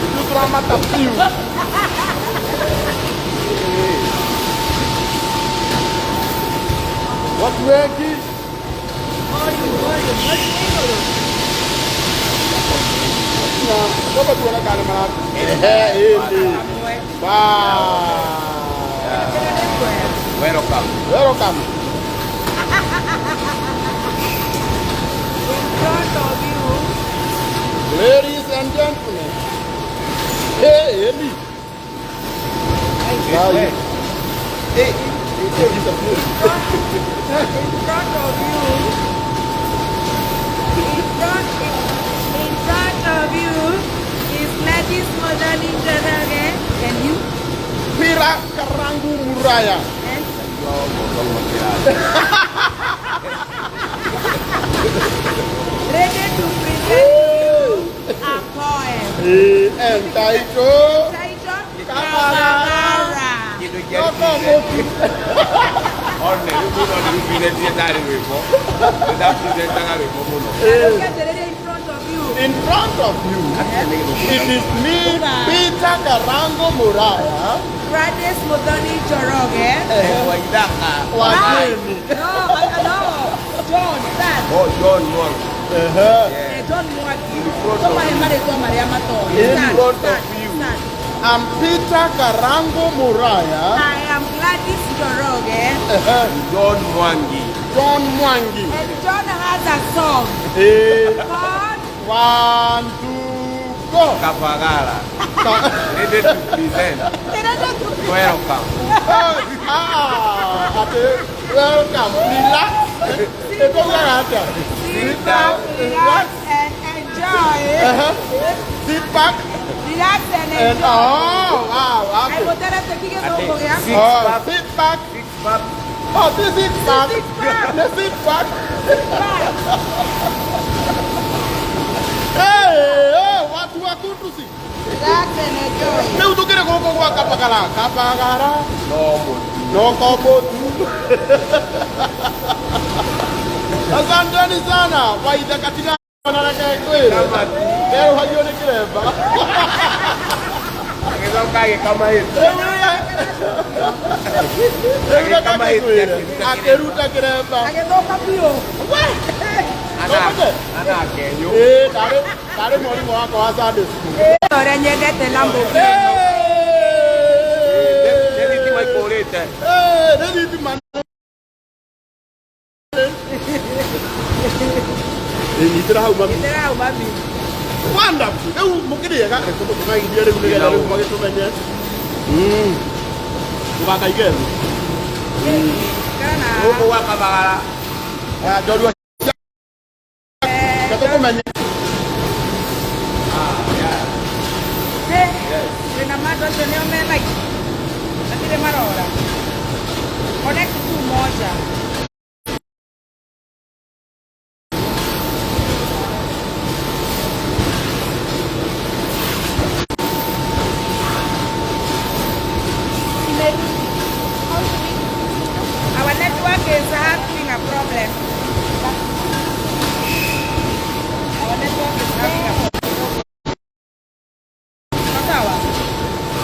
Ithuĩ tũramata biũ. Watu wengi na toka tuone kana mara ehe ĩndĩ ba Welcome. Welcome. In front of you. Ladies and gentlemen. Hey, Eli. Hey. Hey, hey, disappeared. In front of you. In front of you is Gladys Muthoni Njoroge and you. Pira Karangu Muraya. And ready to present to you a poem. Eh, entitled Titled Kabagara. Kabagara. Kĩndũ Koko kĩa Motu. One, rĩu mũno nĩ presentire tarĩ rwĩmbo. Nĩndapresentaga rwĩmbo mũno. In front of you. In front of you, it is me, Peter Karango Muraya. Gladys Muthoni Njoroge. Waithaka. Wageni. No, no, John, that. Oh, John Mwangi. Ehe. Yeah. Eh, John Mwangi. In front Toma of he you. marĩtwa marĩa matoĩ. In Stand, front of stand, you. stand. I'm Peter Karango Muraya. I am Gladys Njoroge. Ehe. John Mwangi. John Mwangi. And John has a song Eh, called one, two, go. Kabagara. Ready to present. Welcome. Ah, ate, welcome. Relax. Ĩtũgaga atĩa? Sit back, relax and enjoy. Uh-huh. Sit back Relax and and enjoy. oh, wow. Ai, Okay. mũterete gĩthũngũ gĩaku. Six Oh, pack. sit back. Six pack. Oh, this sit back. Six pack. The sit back. Back. Hey, oh, watu wa kutusi. Relax and enjoy. Rĩu tũkĩrĩ gũkũ gwa Kabagara. Kabagara. No mũtu. No kobotu. Asanteni sana waithe katika nareke ngwĩre. Kama tu. Erũhagio nĩ kĩremba. Agĩcoka agĩkamahĩtia. Rĩu rĩrĩa rĩu reke ngĩkwĩre, akĩruta kĩremba. Agĩthũka biũ. Anakenyũ. Ĩĩ, ndarĩ mwarimũ wakwa wa Sunday school. Ũrĩa nyendete Lamborghini. Nĩ thitima ikũrĩte. Ĩĩ, nĩ thitima. Ĩĩ, nyitĩra hau mami. Nyitĩra hau mami. Wonderful. Rĩu mũkĩrĩega reke tũkaigithie rĩu nĩgetha rĩu magĩtũmenye. Ndũgakaige thĩ. Kana. Gũkũ gwa Kabagara. Aya, njorua cia tũkũmenye. Ah, yeah. Eh, Kwĩna mandũ acio nĩo me light. Matirĩ marora. Connect tu moja. Our network is having a problem. Our network is having a problem. Sawa.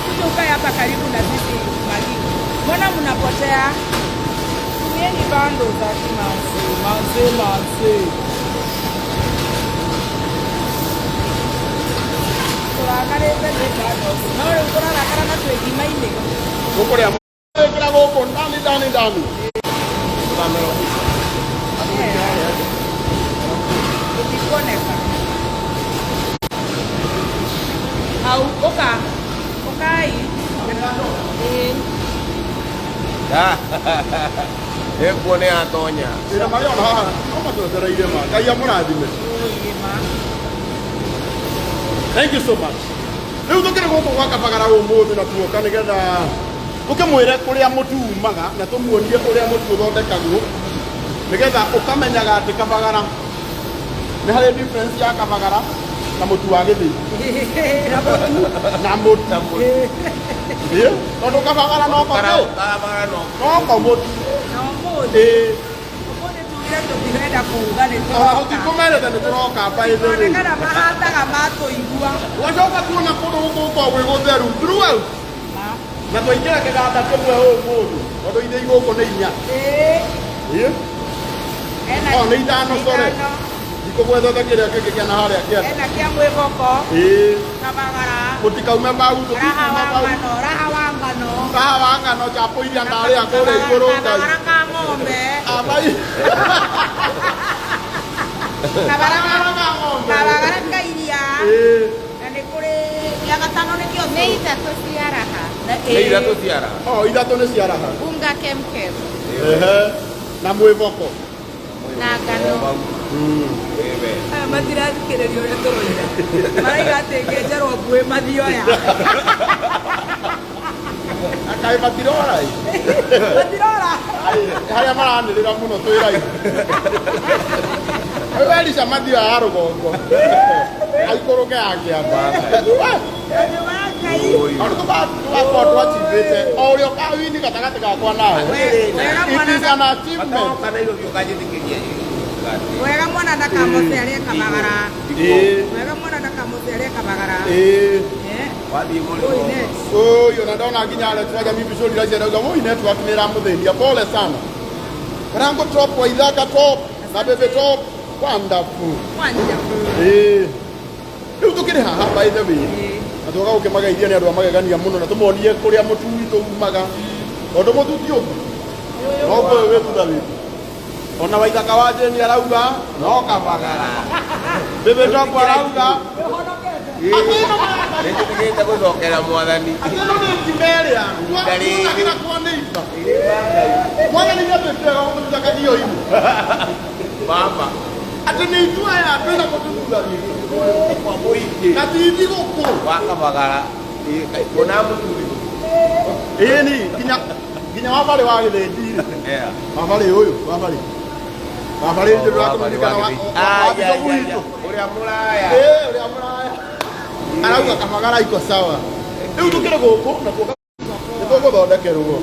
Kuja ukae hapa karibu na sisi Magi. Mbona mnapotea? Tumieni bando za kimanzi, manzi, manzi. Tũrakarĩte nĩ bundles. No rĩu tũrarakara na twĩ ngima-inĩ. Gũkũrĩa ĩkĩra gũkũ ndani ndani ndani. Gũtikuoneka. Hau, ũka. Ũkai. Ĩĩ. Ĩkuo nĩ yatonya. Ĩna marĩa ona haha no matwetereire ma. Ngai amũrathime. Ũĩ ma. Thank you so much. Rĩu tũkĩrĩ gũkũ gwa Kabagara ũmũthĩ na tuoka nĩgetha tũkĩmwĩre kũrĩa mũtu umaga na tũmuonie ũrĩa mũtu ũthondekagwo nĩgetha ũkamenyaga atĩ Kabagara nĩ harĩ difference ya Kabagara na mũtu wa gĩthĩi Na mũtu. Na mũtu. Ĩ, tondũ Kabagara noko kĩ Kabagara no. Noko mũtu. Na ũmũthĩ. Ĩ. Ũmũthĩ tugire tũtirenda Tũtirenda kuuga nĩ Ona tũroka. tũtikũmerete nĩ tũroka by the way. Onekana mahataga matũigua. Wacoka tuona kũndũ gũkũ gũkoragwo gwĩ gũtheru throughout. Na twaingĩra kĩganda kĩmwe ũmũthĩ tondũ ithĩi gũkũ nĩ inya. Ĩĩ. Ĩĩ. Ena Oh, nĩ ithano, sorry. ithano. Ndikũgwetete kĩrĩa kĩngĩ kĩa na harĩa kĩanda. Ena kĩa mwĩhoko. Ĩĩ. Kabagara. Mũtikaume mau, Raha tũtikuuma wa mau. ngano, raha wa ngano. Raha wa ngano chapo iria ndarĩa kũrĩa igũrũ Ngai. Kabagara ka ng'ombe. Abai. Kabagara ka ng'ombe. Kabagara ka iria. Ĩĩ. Na nĩ kũrĩ gĩa gatano nĩkĩo Nĩ ithatũ cia raha. Nĩ ithatũ cia raha. Oh, ithatũ nĩ cia raha. Unga kemkem Ehe. Na mwĩboko. na ngano. Aya matirathikĩrĩria ũrĩa tũroiga. Maraiga atĩ ngĩenjerwo mbuĩ mathioya. Akaĩ matirora ĩ. Matirora. Harĩa maranĩrĩra mũno twĩ raihu. Rĩu Elisha mathioya ya rũgongo. Aikũrũke ya kĩanda. Tondũ tũgakorwo twachivĩte o ũrĩa ũkawini gatagatĩ gakwa nawe. It is an achievement. Matoka Nairobi ũkanjĩtĩkĩria. Wega mwana ndakamũce arĩe kabagara. Ĩĩ. Wega mwana ndakamũce arĩe kabagara. Ĩĩ. Eh. Wathiĩ Oi, mũrĩmo. net. Ũyũ na ndona nginya Alex Waja mimi vizuri rauga woi network nĩ ĩramũthĩnia pole sana. Rango top wa Ithaka top na Bebe top wonderful. Wonderful. Ĩĩ. Rĩu tũkĩrĩ haha by the way. Ĩĩ. Na tũgoka gũkĩmageithia nĩ andũ a magegania mũno na tũmonie kũrĩa mũtu witũ umaga. Tondũ mũtu ti ũngĩ. No ũyũ wĩ thutha witũ. Ona Waithaka wa Jane arauga no kabagara. Bebe top arauga Nĩnjĩtĩkĩrĩte gũcokera mwathani. Atĩ ĩno nĩ ngima ĩrĩa tuonagĩra kwa neighbor. Mwathani nĩatwĩkĩraga gũtũruta kagio-inĩ. Mama. Atĩ nĩ ithuĩ aya twĩna mũtu thutha witũ. Kwa mũingĩ. Na ti thigũkũ. Wa kabagara. Kuona mũthuri. Ĩni nginya wabarĩ wa gĩthĩnji rĩ. Wabarĩ ũyũ, wabarĩ. Wabarĩ nĩ ndĩrakũririkana wa bishop witũ. Ũrĩa mũraya. Ĩĩ, ũrĩa mũraya. Arauga kabagara iko sawa. Rĩu tũkĩrĩ gũkũ na tuoka nĩ tũgũthondekerwo.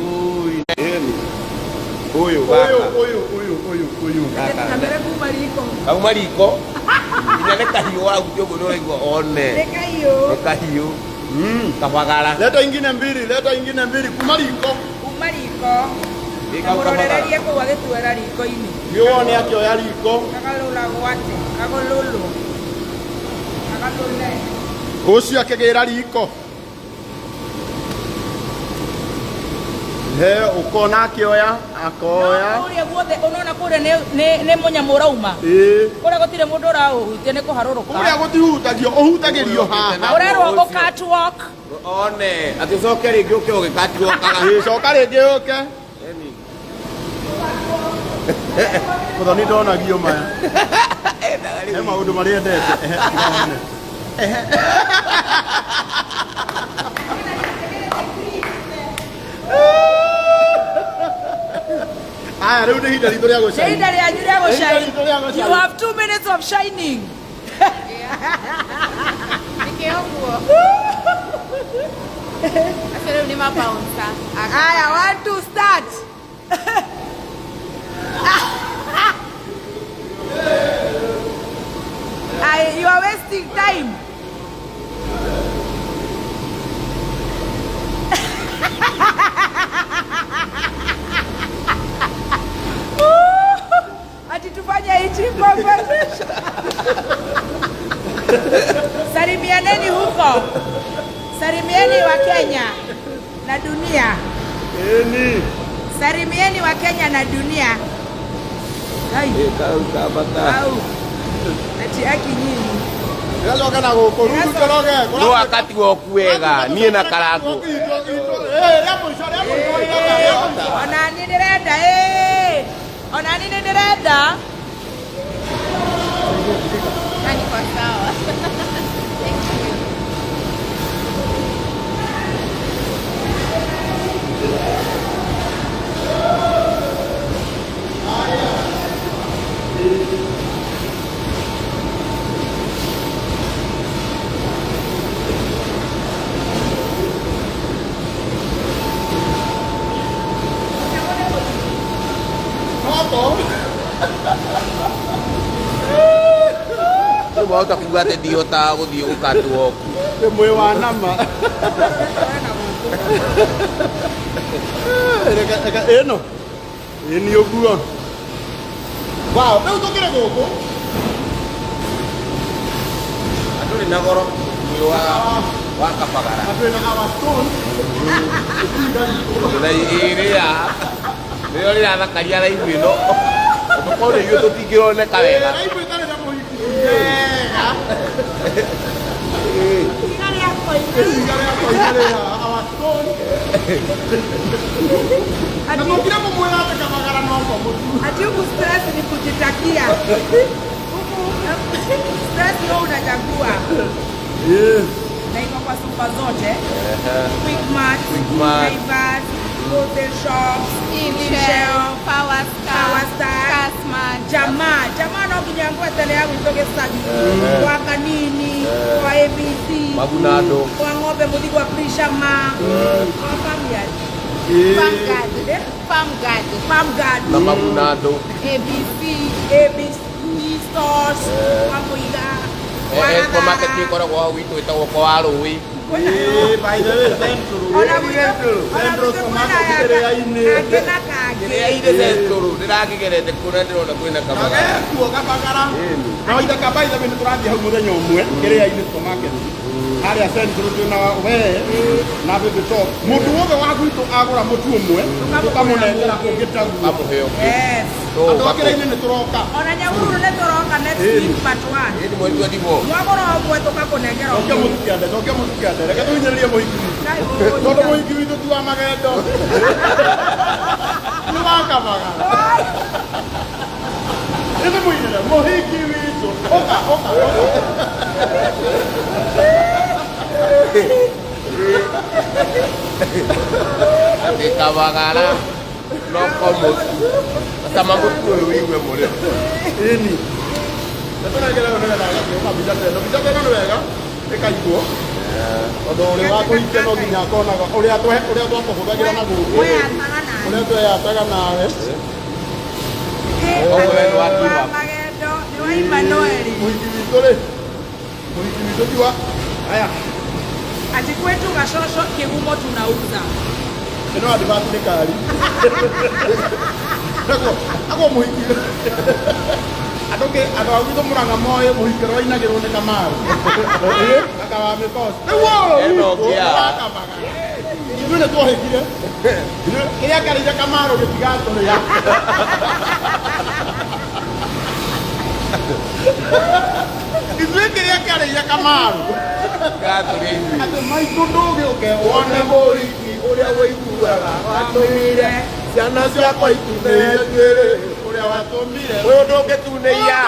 Ĩni. Ũyũ Ũyũ gaka. ũyũ ũyũ ũyũ ũyũ. Na mbere kuma riko. Kauma riko. Nginya nĩ kahiũ wahutia ũguo nĩ ũraigua one. Nĩ kahiũ. Nĩ kahiũ. Kabagara. Leta ingine mbili, leta ingine mbili kuma riko. Kuma riko. Ĩ Na kau kabagara. mũrorererie kũu agĩtuĩra riko-inĩ. Nĩ wone akĩoya riko. Kagalũragwo atĩ. Kagũlũlũ. Kagalũle. Ũcio akĩgĩra riko. He ũkona akĩoya, akoya. No kũrĩa guothe ũnona kũrĩa nĩ mũnyamũ ũrauma. Ĩĩ. Kũrĩa gũtirĩ mũndũ ũraũhutia nĩ kũharũrũka. Kũrĩa gũtihutagio, ũhutagĩrio haha. Ũrerwo ũ catwalk. One. Atĩ ũcoke rĩngĩ ũke ũgĩkatiwokaga. Ĩĩ, coka rĩngĩ ũke. Mũthoni ndonagio maya. He maũndũ marĩa endete. Ehe, tiga one. Aya, rĩu nĩ ihinda ritũ rĩa Nĩ gũcaina. ihinda rĩanyu rĩa Nĩ ihinda gũshine. ritũ rĩa gũshine. You have 2 minutes of shining. Nĩkĩo ũguo. Acio rĩu nĩ mabouncer. Aya, 1 2 start. You are wasting time. Ati tufanye hichi conversation. Salimianeni huko. Salimieni wa Kenya na dunia. Ĩni. Salimieni wa Kenya na dunia. Ai, au. Ati aki nyinyi. Ĩgacoka na gũkũ, rĩu Njoroge. No akatiwoku wega niĩ na Karangũ. Ĩĩ, rĩa mũico, rĩa mũico, rĩa mũico. Ona niĩ ndĩrenda ĩĩ. Ona niĩ nĩ ndĩrenda. Na niko sawa. Thank you. Noko. Wahota kuga atĩ ndihotaga gũthiĩ gũkatuo. Nĩ mwĩ wa nama. Na gũkũ. Reke ĩno. Ĩni ũguo. Wow, rĩu tũkĩrĩ gũkũ. Andũ nĩ na goro mwĩ wa kabagara. Na twĩna our stone. Na ĩrĩa nĩrĩo rĩrathakaria raibu ĩno. Tondũ korwo nĩ ithuĩ tũtingĩroneka wega. Raibu ĩtarĩ na mũhiki. Wega. Ihiga rĩa koina. Ihiga rĩa koina rĩ haha, our stone. Na mũkire kũmwĩra atĩ kabagara no ko mũtu. Ati huku stress ni kujitakia. Huku stress wewe unachagua. Na iko kwa super zote. Quickmart, Quickmart. Naivas, Golden Shops, Inshell, Power Star, Power Star. Car Smart. Jamaa, jamaa no nginya ngwetele ya gwitũ gĩcagi. Kwa Kanini, kwa ABC, Magunado. kwa ng'ombe mũthi gwa Prishama, kwa Farmyard. Farm Guard. Eh? Farm Guard. Farm Guard, Na magunado. ABC. ABC stores, kwa Mũiga, kwa Supermarket Gathara. ĩkoragwo hau gwitũ ĩtagwo kwa wa rũĩ. By the way, Central. Ona gwitũ ona Central gwitũ kwĩna supermarket kĩrĩa-inĩ. kangĩ na kangĩ. Kĩrĩa irĩ Central ndĩrakĩgerete kũrĩa ndĩrona kwĩna kabagara. Gagekuo kabagara. Na waithaka by the way nĩ tũrathiĩ hau mũthenya ũmwe kĩrĩa-inĩ supermarket. Harĩa Central twĩna we na Baby Top. Mũndũ wothe wa gwitũ agũra mũtu ũmwe tũkamũnengera ũngĩ taguo. Kamũhe ũngĩ. Yes. Andũ a kĩrĩa-inĩ nĩ tũroka. Ona Nyahururu nĩ tũroka next week part 1. Ĩni mweri 24. Mwagũra ũmwe tũkakũnengera Cokia ũngĩ. mũtu kĩande, cokia mũtu kĩande. Reke tũhinyĩrĩrie mũhiki witũ. Kai, Tondũ mũhiki witũ ti wa magendo. Nĩ wa kabagara. Ĩthĩ mũinĩre mũhiki witũ. Ũka, ũka, ũka. Atĩ kabagara no ko mũtu. Cama mũtu ũyũ ũigue mũrĩo. Ĩni. Nĩtũnengere ũyũ nĩgetha agakĩũka mbica ta ĩno. Mbica ta ĩno nĩ wega ĩkaigwo. Tondũ ũrĩa wa kũhikia no nginya akonaga ũrĩa ũrĩa twakũhũthagĩra na gũkũ. Weyataga nawe. Ũrĩa tweyataga nawe. Ũguo we nĩ wa give Wa up. magendo nĩ wa Emmanuel. Mũhiki witũ rĩ. Mũhiki witũ ti wa aya. Ati kwetu Gashosho kigumo tunauza. Ĩno advert nĩ kari. Naguo agwo mũhiki. Andũ kĩ andũ a gwitũ Mũrang'a moĩ mũhiki ũrĩa wainagĩrwo nĩ Kamaru. Kaka wa mĩkoci. Nĩguo Ĩno witũ ngĩa. wa Kabagara. Ithuĩ nĩ twohĩkire. Kĩrĩa kĩarĩire Kamaru gĩtigatũrĩa. Ithuĩ kĩrĩa kĩarĩire Kamaru. Gatũrĩa ithuĩ. Atĩ maitũ ndũgĩũke wone mũhiki ũrĩa wĩiguaga watũmire ciana ciakwa itunĩire ũrĩa watũmire Ũyũ ndũngĩtunĩia.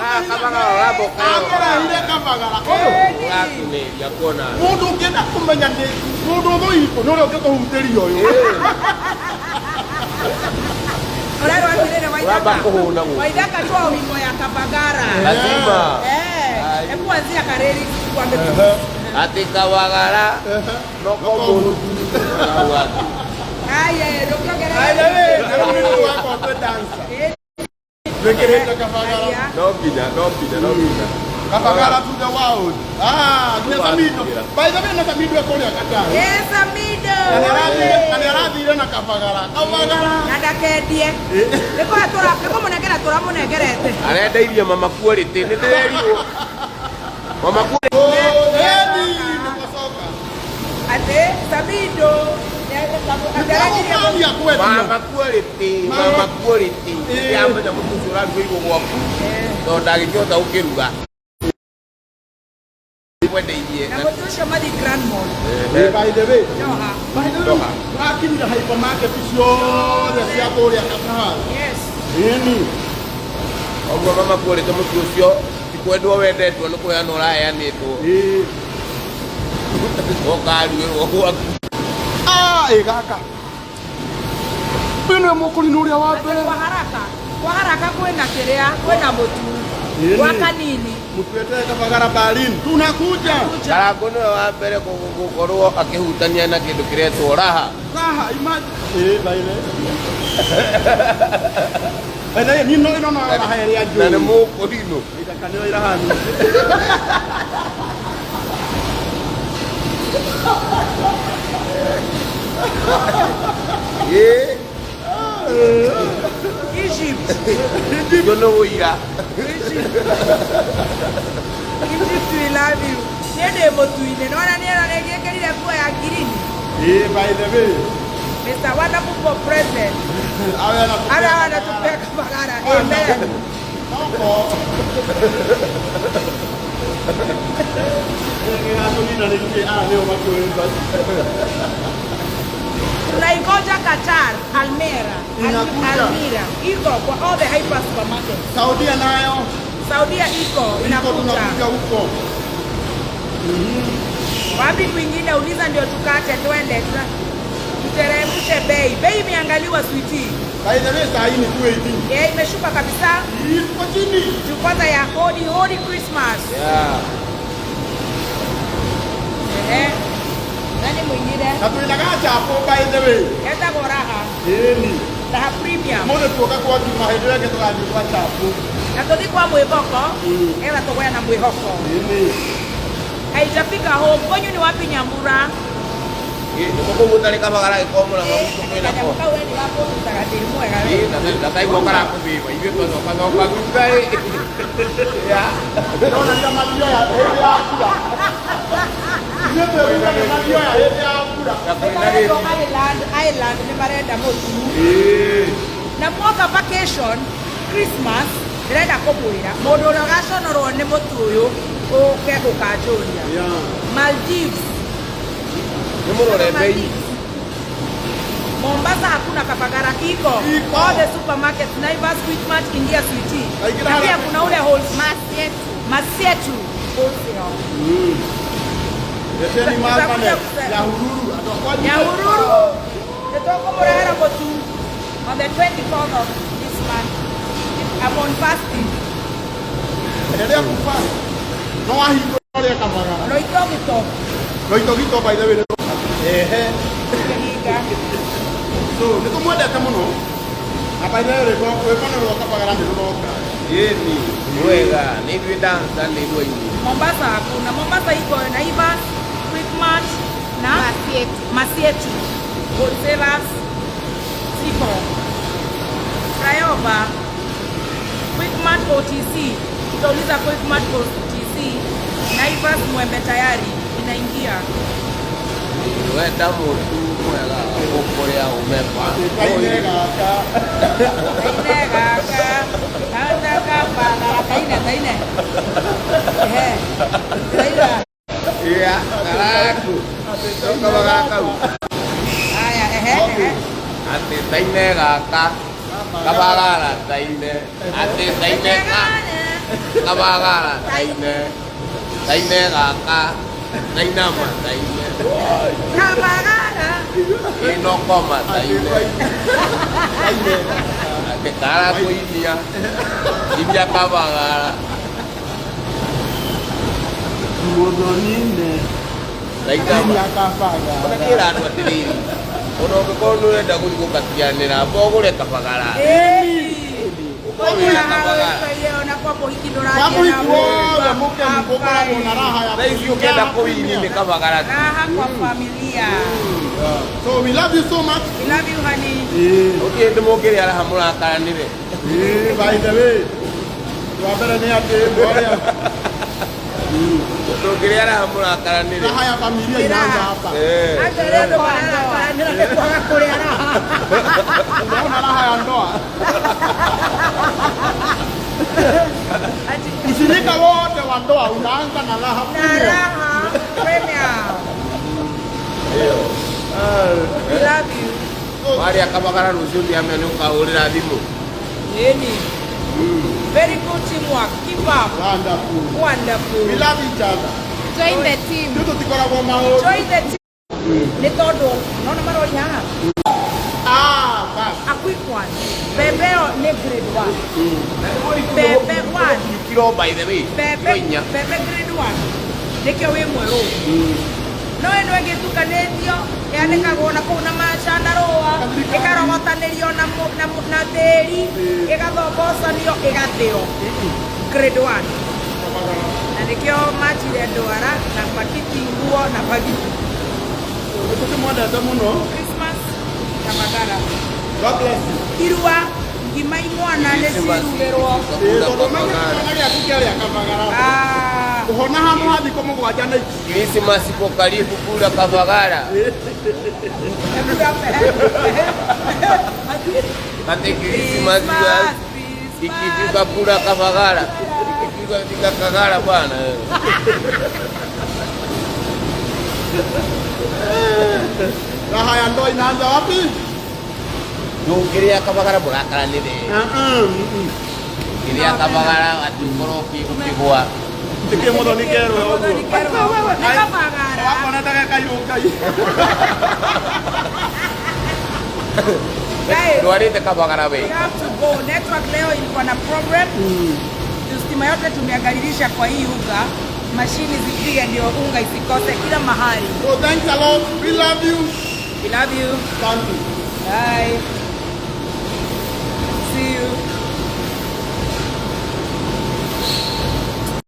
Kabagara ũramboka. akũrehire kabagara ũyũ Ũratunĩria kuona. mũndũ ũngĩenda kũmenya nĩ mũndũ ũthũitũ nĩ ũrĩa ũngĩkũhutĩria ũyũ Ũrerwo atĩrĩrĩ Ũramba Waithaka. kũhũna gũkũ. Waithaka toa wimbo ya Kabagara. Lazima. Eh, hebu anzia kareli tuambie. Atĩ kabagara no ko mũtu. Haya, ndũkĩongerera. Aya we, na rĩu nĩ twakwa twĩ dancer. Twĩkĩrĩte kabagara. Haya. No nginya, no nginya, no nginya. Kabagara to the world. Ah, nginya Samido. By the way, na Samido ekũrĩa Qatar. Yes, Samido. Na nĩ arathire na kabagara. Kabagara. Na ndakendie. Nĩkũmũnengera tũramũnengerete. Arendeirie mama quality nĩ ndĩrerirwo. Mama quality. Oh, eni, nĩgũcoka. Atĩ Samido Nĩtwagũkania kwendia. Mama quality, mama quality. Ndĩramenya mũtu ũcio ũrarugĩirwo gwaku. Tondũ ndangĩkĩhota gũkĩruga. Mwendeirie. Na mũtu ũcio mathi Grand Mall. Eh, by the way, Doha. by the way, tũrakinyire hypermarket ciothe cia kũrĩa Qatar. Yes. Ĩni. Ũguo mama quality mũtu ũcio ti kwendwo wendetwo nĩ kũheanwo ũraheanĩtwo. Ĩĩ. Ũkarugĩrwo gwaku. Ah, ĩ gaka. Ũyũ nĩwe mũkũrinũ ũrĩa wa mbere. Kwa haraka. Kwa haraka kwĩna kĩrĩa, kwĩna mũtu. Ĩni. Wa kanini. Mũtuĩte kabagara Berlin. Tunakuja. Karangũ nĩwe wa mbere gũkorwo akĩhutania na kĩndũ kĩretwo raha. Raha, imagine. Eh, by the way. By the way, niĩ no ĩno no raha ĩrĩa Na nĩ njũĩ. mũkũrinũ. Ithaka nĩyo ĩrahana. Ĩĩ. Egypt. Ũcio nĩ ũira. Egypt, we love you. Niĩ ndĩ mũtu-inĩ nona nĩ nĩgĩkĩrire nguo ya ngirini. Ĩĩ, by the way. Mr. Wonderful for president. Awe anatupea Ara anatupea kabagara. Amen. Noko. Gĩgatũnina nĩ kĩ? Aya nĩo makĩũĩ basi. Tunaingoja Qatar, Almera, Inakuja. Almira. Iko kwa all the hyper supermarkets. Saudia nayo Saudia iko iko, inakuja. tunakuja huko. Wapi kwingine uliza ndio tukate twende tuteremshe bei. Bei imeangaliwa sweetie. By the way, saa hii ni 218. Yeah, imeshuka kabisa. Hii tuko chini. Juu kwanza ya hodi hodi Christmas. Yeah. Ehe. Nani mwingine? Na twĩnaga chapo by the way. Etagwo Raha. Ĩni. Raha Premium. Mũndũ tuoka kwa ngima hĩndĩ ĩrĩa ĩngĩ tũgathiĩ kwa chapo. Na tũthiĩ kwa mwĩhoko. Etha tũgwe na mwĩhoko. Ĩni. Haijafika home. Kwenyu ni wapi Nyambura? Ĩĩ, nĩko kũu gũtarĩ kabagara gĩkorwo mũrang'o gwitũ kwĩnako. Kanyamũ kau we nĩ gakũrutaga tĩri mwega we. Ĩĩ, na taigua karakũbĩba ithuĩ twacokacoka thutha ĩ. Yeah. Ndĩrona nĩ mathioya hĩndĩ ya mbura. Ithuĩ twĩrire nĩ mathioya hĩndĩ ya mbura. Na kwĩna Nĩmaretwo gĩthi. Island, Island nĩ marenda mũtu. Ĩĩ. Na mwoka vacation Christmas ndĩrenda kũmwĩra mũndũ ũrĩa ũgaconorwo nĩ mũtu ũyũ ũke ũkanjũria. Yeah. Maldives. Nĩ mũrore bei. Maldives. Mombasa hakuna Kabagara iko. Iko. All the supermarkets, Naivas, Quickmart, Ingia Sweetie. Naingira Na pia haraka. kuna ule wholesale Masietu. Masietu wholesale. Leteni Tutakuja Malvanet kusema. ya Hururu. Andũ akwa Nyahururu. Nĩtũkũmũrehera mũtu on the 24th of this month. I'm on fasting. Endelea kufast. No wahingũra ũrĩe kabagara. Loitogito Loitogito by the way. Ehe. kĩhinga. So nĩ tũmwendete mũno. Na by the way rwĩmbo rwĩmbo nĩ rwa kabagara nĩ rũroka. Ĩni. Wega. Nĩ ithuĩ dancer nĩ ithuĩ aini. Mombasa hakuna. Mombasa iko Naivas, Quickmart na Masietu. Masietu. Wholesalers ziko. Flyover, Quickmart OTC. Utauliza Quickmart OTC. Naivas Mwembe tayari inaingia. Wenda mũtu mwega ũkũrĩa ũmepa. Kaine gaka. Taine gaka. Kanda kabagara taine taine. Ehe. Taine. Yeah, karaku. Kabagara kau. Haya, ehe, ehe. Atĩ taine gaka. Kabagara taine. Atĩ taine ka. Kabagara taine. Taine gaka. Tainama taine. Kabagara. Inokoma taine. Atĩ karakũinia. Inia kabagara. Muthonine. Tainama. Inia kabagara. Ona kĩra andũ atĩrĩrĩ ona ũngĩkorwo nĩ ũrenda gũthiĩ gũkatianĩra amba ũgũre kabagara. Kwenye ona kwa mũhiki Kwa ndũrathiĩ mũhiki na wothe mũndũ. mũkenu gũkoragwo na raha ya Thaa ici ũkĩenda kũwini nĩ kabagara tu. Raha kwa familia. So we love you so much. We love you honey. Ĩĩ. Gũtirĩ hĩndĩ mũngĩrĩa raha mũrakaranĩre. Ĩĩ, by the way. Wa mbere nĩ atĩ mwarĩa Ndũngĩrĩa raha mũrakaranĩre. raha ya familia inaanza hapa. Eh. Acha rĩu andũ mararakaranĩra nĩ kwaga kũrĩa raha. Unaona raha ya ndoa. Ati Ushirika wote wa ndoa unaanza na raha na premium. raha premium. We love you. Warĩa kabagara rũciũ ndiamenya nĩ ũkahũrĩra thimũ. Yeni. Very good teamwork. Keep up. Wonderful. Wonderful. We love each other. Join the team. Ithuĩ tũtikoragwo maũndũ. Join the team. Nĩ tondũ nona marori haha. Ah, bas. A quick one. Mbembe ĩyo nĩ grade 1. Mbembe 1. Kiro by the way. Mbembe Kiro inya. mbembe grade 1. Nĩkĩo wĩ mwerũ. No ĩno Ĩno ĩngĩ ĩtukanĩtio yanĩkagwo na kũu na macandarũa, ĩkarogotanĩrio na na tĩri, ĩgathombocanio, ĩgathĩo grade 1, na nĩkĩo machire ndwara na pakiti nguo na bagiti. Nĩtũkĩmwendete mũno. Christmas Kabagara. God bless you. Irua ngima imwana nĩ cirugĩrwo. Ĩĩ, tondũ mwana gĩaku kĩarĩa kabagara. Ah. Kũhona handũ ha thikũ 7 na iki. Christmas iko karibu, kula kabagara. Ati Christmas ikifika kula kabagara. Ikifika fika kagara bwana. Raha ya ndoa inaanza wapi? Ndũngĩrĩa kabagara mũrakaranĩre. Ngĩrĩa kabagara atĩ ũkorwo ũkĩgwa. Nĩkĩ mũthoni kerwo ũguo? Mũthoni kerwo ũguo. Nĩ kabagara. Wakona ta gakairũ Ngai. Guys, Ndwarĩte kabagara we. we have to go. Network leo ilikuwa na problem. Stima yote tumeangalilisha kwa hii unga, mashini zipige ndio unga isikose kila mahali. So thanks a lot. We love you. We love you. Thank you. Bye.